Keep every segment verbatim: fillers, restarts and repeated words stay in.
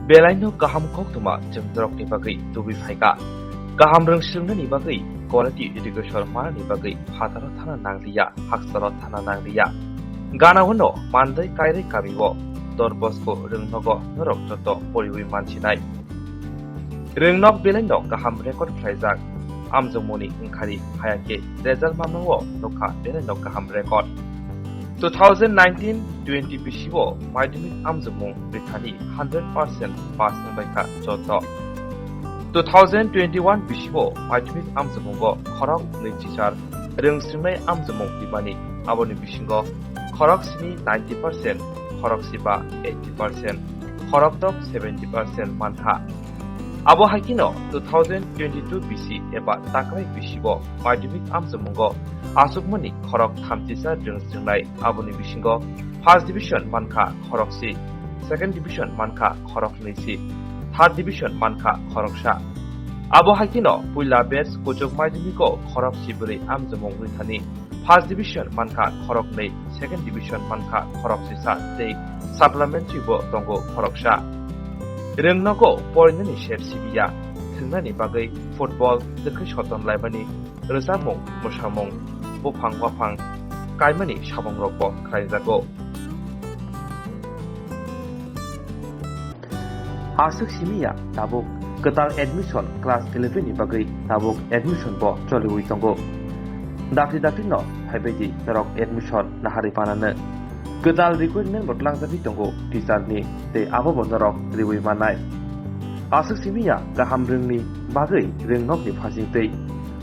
Belaino kaham koktwma chwng norokni bagwi tubui phaikha. Kaham rwng swrwngnani bagwi quality education manani bagwi phataro thana nangliya, haksaro thana nangliya. Ganao no mandai kairwi kamio Don Bosco rwngnogo norok joto poriwi mansinai. Rwngnok belaino kaham record khlaijak. Amjokmungni wngkhari hayakhe result mamao nokha belaino kaham record. Two thousand nineteen twenty bisio madhyamik amjokmung rithani hundred percent pass wngbaikha joto. Two thousand twenty-one bisio madhyamik amjokmungo khorok nwi chichar rwng swrwngnai amjokmung ribani, aboni bisingo khorok sini ninety percent, khorok siba eighty percent, khorok tok seventy percent mankha. Abo hai kheno two thousand twenty-two bisi eba takrai bisibo madhyamik amjokmungo achukmani khorok thamchisa rwng swrwngnai, aboni bisingo first division mankha khorok si, second division mankha khorok nwi si, third division mankha khoroksa. Abo hai kheno puila batch kuchuk madhyamiko khorok sibri amjokmung rithani first division mankha khorok nwi, second division mankha khorok sisa tei supplementary bo tongo khoroksa. Rwngnogo porinani sep sibiya, thwngnani bagwi football twkhwi soton laimani, rwchapmung, mwsamung, buphang waphang kaimani sabongrokbo khlaijago. Aswk simi ya tabuk kwtal admission class eleven ni bagwi tabuk admission bo choliwi tongo. Dakti dakti no phaibaidi norok admission naharwi panano. Kwtal requirement bo tlangjagwi tongo teacher ni, tei abo bo norok riwi mannai. Aswk simi ya kaham rwngni bagwi rwngnokni phasing tei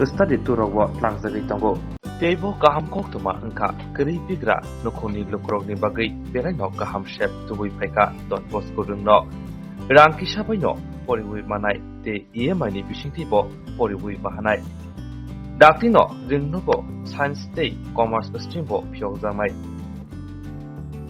study tour rok bo tlangjagwi tongo. Teibo kaham koktwma wngkha kwrwi bigra nukhungni lukurokni bagwi belaino kaham sep tubui phaikha Don Bosco rwngnok. Rang kisa baino poriwi manai tei E M I ni bisingtwi bo poriwi mahanai. Daktino rwngnogo science tei commerce stream bo phiyokjaknai.